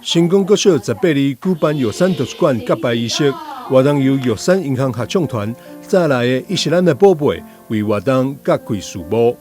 成功國小18日舉辦玉山圖書館揭牌儀式，活動由玉山銀行合唱團帶來的《伊是咱的寶貝》為活動揭開序幕。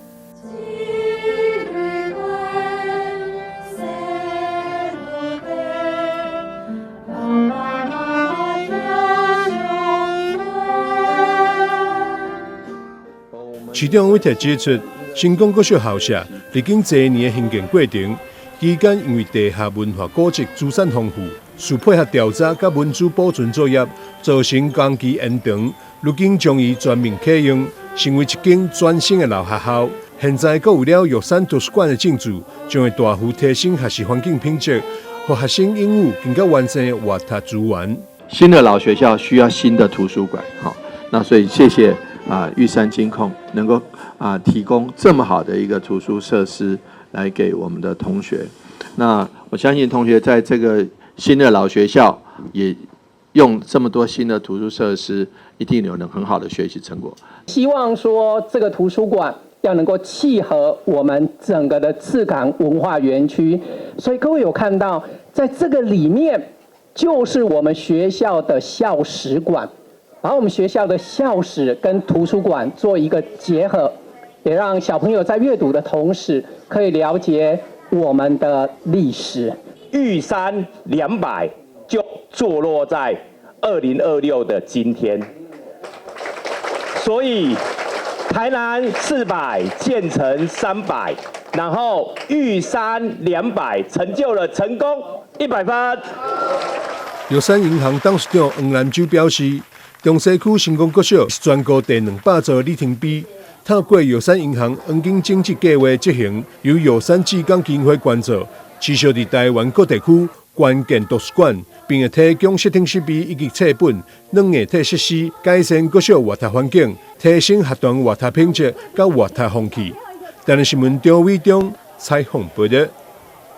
市長韋鐵指出，成功國小校舍歷經濟年的興建過程，期間因為地下文化古蹟資產豐富，需配合調查佮文資保存作業，造成工期延長。如今將伊全面啟用，成為一間全新的老學校。現在閣為了玉山圖書館的進駐，將會大幅提升學習環境品質，予學生擁有更加完善的閱讀資源。新的老學校需要新的圖書館，好，那所以謝謝玉山金控能夠提供這麼好的一個圖書設施來給我們的同學。那我相信同學在這個新的老學校也用這麼多新的圖書設施，一定有能很好的學習成果。希望說這個圖書館要能夠契合我們整個的赤崁文化園區，所以各位有看到，在這個裡面就是我們學校的校史館。把我們學校的校史跟圖書館做一個結合，也讓小朋友在閱讀的同時，可以了解我們的歷史。玉山200就坐落在2026的今天，所以台南400建成300，然後玉山兩百成就了成功100分。玉山銀行董事長黃南洲表示，中西區成功國小是全國第200座里程碑。透過玉山銀行黃金整治計畫執行，由玉山志工基金會捐助，持續佇台灣各地區捐建圖書館，並會提供視聽設備以及冊本、軟硬體設施，改善國小閱讀環境，提升學童閱讀品質佮閱讀風氣。台南新聞張偉中採訪報導。